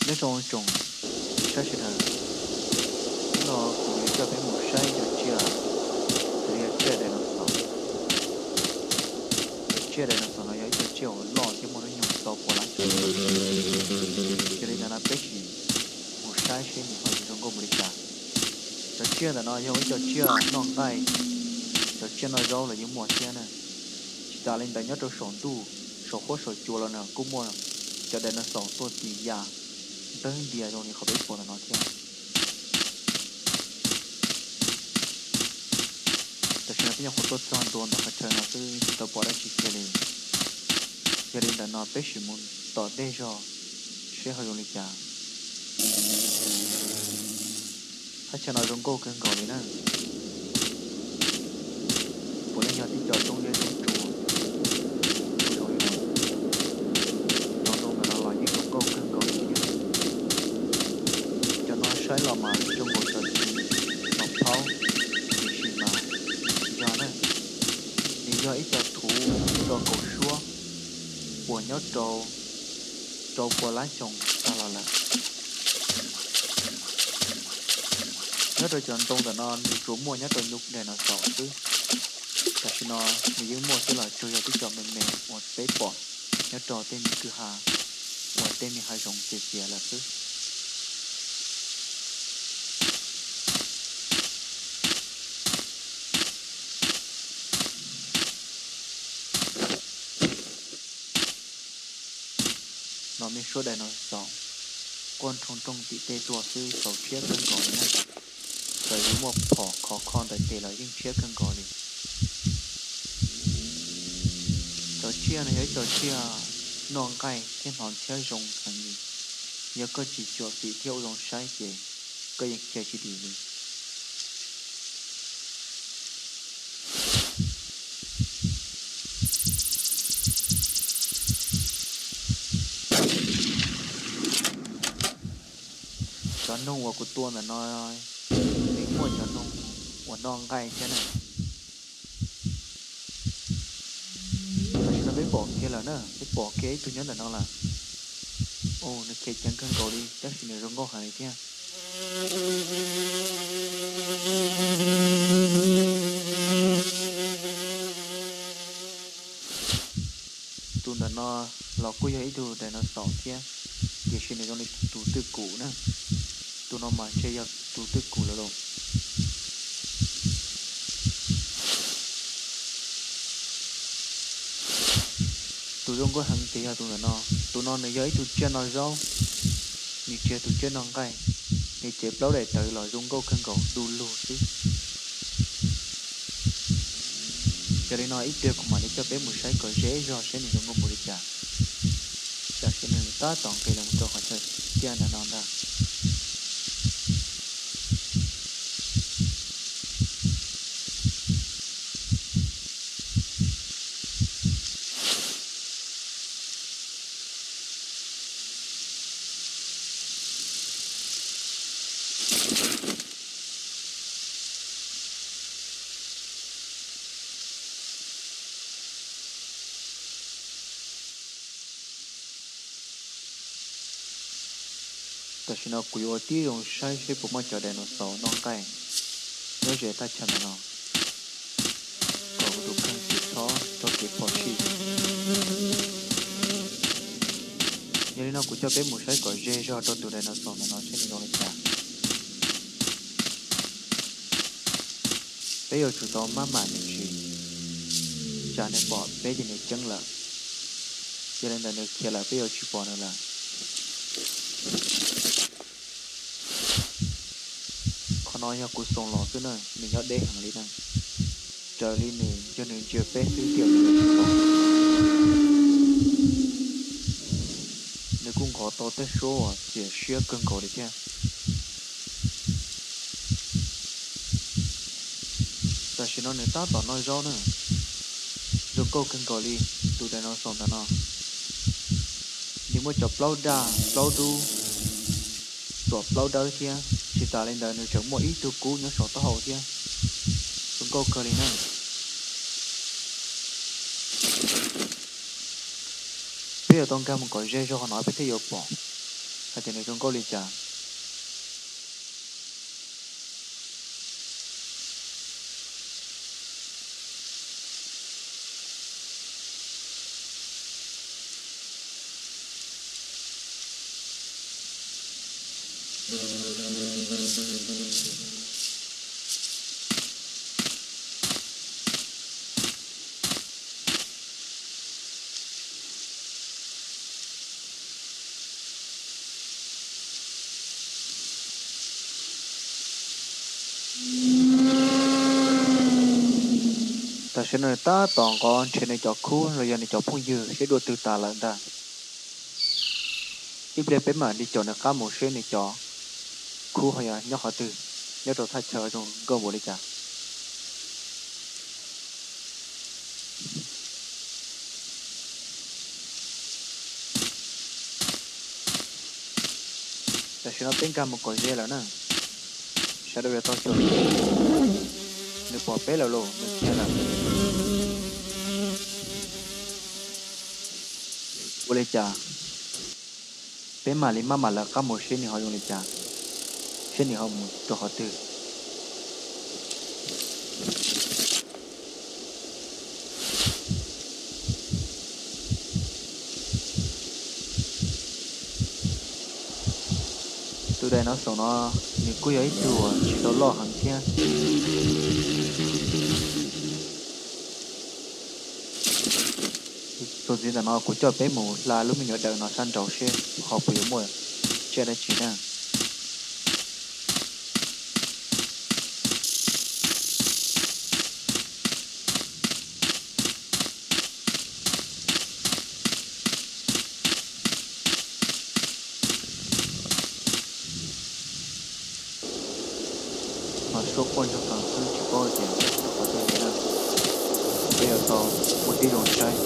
Nyob zoo tsoom saib sawv daws, hnub no kuv yuav coj peb mus saib cov tsiaj, tus yog tsiaj dinosaur. Cov tsiaj dinosaur no yog ib co tsiaj uas loj thiab muaj hnub nyoog tau pua lab xyoo. Yog li ntawd no peb sim mus saib seb nws ho zoo nkauj npaum li cas. Cov tsiaj ntawm no yog ib co tsiaj noj nqaij, cov tsiaj noj zaub los yeej muaj thiab na. Tsis tas li ntawd nyob rau saum ntuj, saum huab saum cua los no kuj muaj cov dinosaur tuaj tis ya ntev ntias zoo li qhov peb pom ntawm no thiab. Tam sim no peb nyuam qhuav tuaj txog ntua ntawm qhov chaw no xwb tsis tau pom dab tsi kiag li. Yog li ntawd no peb sim mus tom ntej zog seb ho zoo li cas. Thaj chaw no zoo nkauj kawg nkaus li na. Puav leej yog tib co roob zeb roob tsuas zoo li no. Cov ntoo ntawm no los yeej zoo nkauj kawg nkaus li thiab. Cov no saib los mas zoo nkaus cov txiv mos phaub, tiam sis mas nws tsis yog na. Nws yog ib co thuv tso kaum suab uas nyob rau rau pua lab xyoo tag los lawm. Nyob rau cov ntoo ntawm no nws tsuas muaj nyob rau nyuj dinosaur xwb. Tam sim no nws yeej muaj thiab los tsuas yog tib co me me uas peb pom nyob rau tej me kwj ha uas tej me hav zoov txias txias lawm xwb. No me suab dinosaur quaj nroo nrooj tim tej tuaj xwb, txaus siab kawg nkaus li na. Txawm yuav muaj phom khov kho ntawm tes los yeej siab kawg nkaus li. Cov tsiaj no yog ib co tsiaj noj nqaij thiab hnov ntxhiab zoo heev li. Yog koj tsis cuam fim thiab ua zoo saib ces koj yeej khiav tsis dim li. Cov noog uas kuv tua ntawm no, nws muaj cov noog uas noj nqaij thiab na. Tam sim no peb pom kiag lawm na, peb pom kiag ib tug nyob ntawm no lawm. Nws khiav ceev kawg nkaus li tab sis nws zoo nkauj heev li thiab. Tus ntawm no los kuj yog ib tug dinosaur thiab, tiam sis nws zoo li tus twj kum na. Tus no mas ntshe yog tus twj kum lawm lauj. Tus zoo nkauj heev ces yog tus ntawm no. Tus no nws yog ib tug tsiaj noj zaub, nws tsis yog tus tsiaj noj nqaij. Nws cev plaub daim tawv los zoo nkauj kawg nkaus du lug xwb. Yog li no ib pliag kuv mam li coj peb mus saib kom ze zog seb nws zoo nkauj npaum li cas. Tam sim no nws tab tom nqis los rau qhov chaw ciaj ntawm no ntag. Tam sim no kuv yuav ua tib zoo saib seb puas muaj cov dinosaur noj nqaij nyob ze thaj chaw ntawm no, kom kuv tus kheej tsis txhob raug kev phom sij. Yog li no kuv coj peb mus saib kom ze zog rau tus dinosaur ntawm no seb nws zoo li cas. Peb yuav tsum tau maj mam me ntsis, tsam nws pom peb ces nws ceeb lawm. Yog li ntawd nws khiav lawm peb yuav tsis pom nws lawm. Qhov no yog kuv xoo los xwb na, nws nyob deb heev li na. Raws li nws yog nws ntsia peb xwb tiag nws yuav tsis pom. Nws kuj nqov tau tej suab uas txias siab kawg nkaus li thiab. Tam sim no nws tab tom noj zaub na, zoo nkauj kawg nkaus li. Tus dinosaur ntawm no, nws muaj cov plaub daj plaub dub, txuas plaub dawb thiab, tsis tas li ntawd nws tseem muaj ib tug kub nyob saum taub hau thiab, zoo nkauj kawg li na. Peb yuav tau nkag mus kom ze zog no peb thiaj yuav pom. Ces nws zoo nkauj li cas? Tam sim no nws tab tom nqos nrhiav nws cov khub los yog nws cov phooj ywg seb dua twg tas lawm ntag. Ib pliag peb mam li caum nws qab mus seb nws cov khub ho yog nyob qhov twg, nyob rau thaj chaw zoo nkauj npaum li cas. Tam sim no peb nkag mus kom ze lawm na. Sawv daws yuav tau xyuas, nws pom peb lawm los nws khiav lawm. Ua li cas, peb mam li maj mam lawv qab mus seb nws ho zoo li cas, seb nws ho mus rau qhov twg. Tus dinosaur no nws kuj yog ib tug uas tsis tau loj heev thiab. Txuas ntxiv ntawm no kuv coj peb mus hla lub me nyuam dawm no sab nraud seb qhov puas yuav muaj tsiaj dab tsi na. Mas suab quaj ntsoog heev xwb tsis paub tias qhov twg na. Peb yuav tau ua tib zoo saib.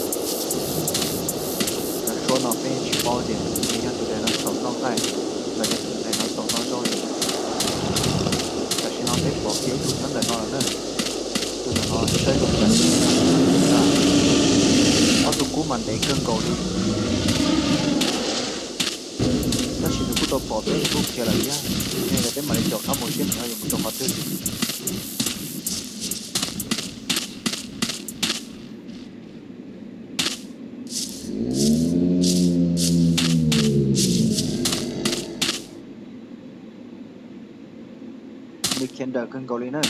Cov suab no peb tsis paub tias nws yog tus dinosaur noj nqaij los yog tus dinosaur noj zaub li. Tam sim no peb pom kiag ib tug nyob ntawm no lawm na. Tus ntawm no saib zoo cas, ob tug kub mas ntev kawg nkaus li. Tab sis nws kuj tau pom peb, nws kuj khiav lawm thiab. Yog li peb mam li caum qab mus seb nws ho yuav mus rau qhov twg. Nws khiav nrawm kawg nkaus li na.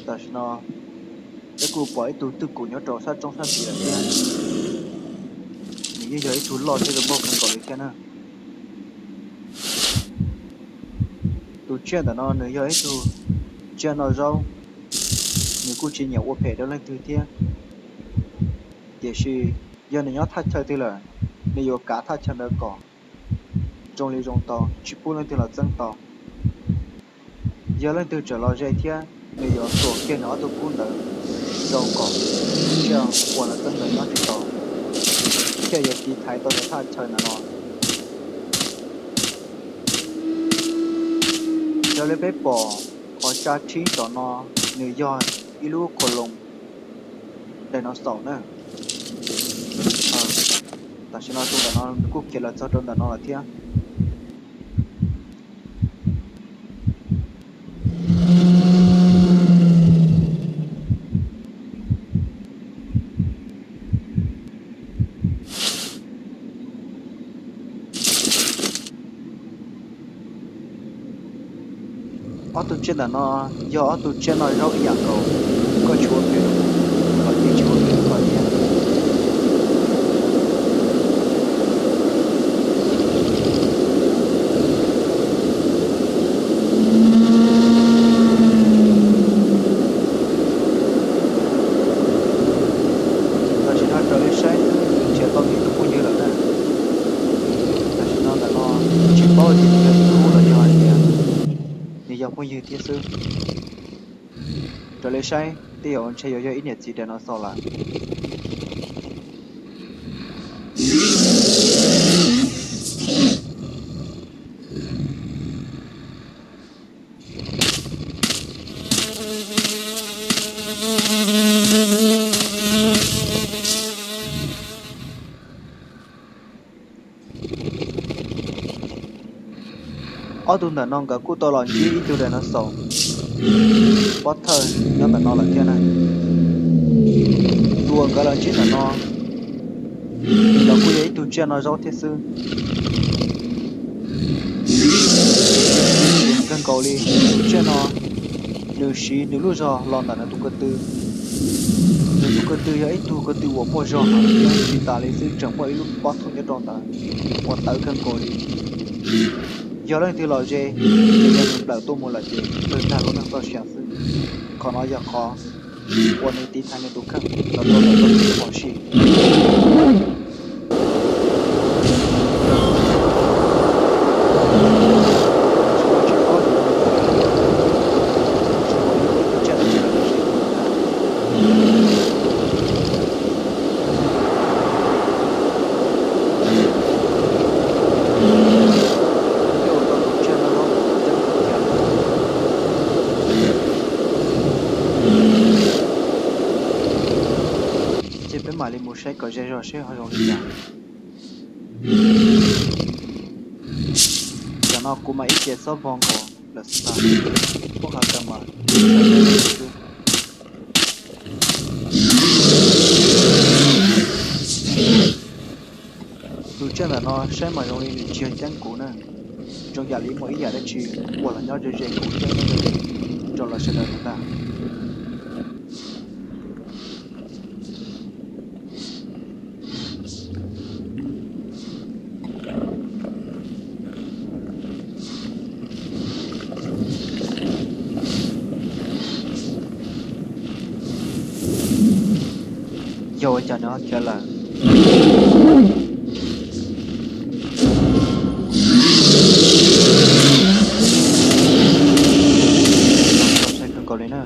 Tam sim no peb kuj pom ib tug twj kum nyob rau sab roob sab tid lawm thiab. Nws yeej yog ib tug loj thiab zoo nkauj kawg nkaus li thiab na. Tus tsiaj ntawm no nws yog ib tug tsiaj noj zaub, nws kuj tsis nyiam ua phem rau leej twg thiab. Tiam sis yog nws nyob thaj chaw twg lawm, nws yuav kav thaj chaw ntawd kom zoo li zoo tau, tsis pub leej twg los txeeb tau. Yog leej twg tseem los ze thiab, nws yuav tuam kiag nws ob tug kub ntawd zoo kom tsiaj uas los txeeb ntawd nyob tsis tau, thiaj yuav tiv thaiv tau nws thaj chaw ntawm no. Raws li peb pom, qhov tsa tshib tom no nws yog ib lub khau loos dinosaur na. Tam sim no tus ntawm no nws kuj khiav los txog rau ntawm no lawm thiab. Ob tug tsiaj ntawm no yog ob tug tsiaj noj zaub ib yam nkaus, koj tsis ua phem rau kuv, kuv los yeej tsis ua phem rau koj thiab. Tam sim no raws li saib nws nrhiav tau nws tus phooj ywg lawm na. Tam sim no ntawm no tsis paub tias nws yog tus tub los yog hais tias nws yog phooj ywg thiab xwb. Raws li saib tej zaum ntshe yuav yog ib niam txiv dinosaur lawm. Ob tug ntawm no nkawd kuj tau los ntsib ib tug dinosaur pob thawj nyob ntawm no lawm thiab na. Tus uas nkawd los ntsib ntawm no los kuj yog ib tug tsiaj no zaub thiab xwb. Kawg nkaus li, tus tsiaj no nws siv nws lub zog los ntawm nws tus ko tw. Nws tus ko tw yog ib tug ko tw uas muaj zog heev thiab tsis tas li xwb tseem muaj ib lub pob thawj nyob rau ntawd uas tawv kawg nkaus li. Yog leej twg los ze, ces yog nws nplawm tuaj mus lawm ces nws tag lub neej txoj sia xwb. Qhov no yog qhov uas nws tiv thaiv nws tus kheej los rau ntawm txoj kev phom sij. Ces peb mam li mus saib kom ze zog seb ho zoo li cas. Tam no kuv mas ib ce xob vog nkaus lawm xwb ntag, ub, qhov kawg mas xwb. Tus tsiaj ntawm no saib mas zoo li nws tsis yog ceeb kuv na, zoo yam li muaj ib yam dab tsi uas los nyob ze ze kuv thiab nyob ze ze rau lawv sawv daws ntag. Yog ua cas nws ho khiav lawm? Txaus ntshai kawg nkaus li na.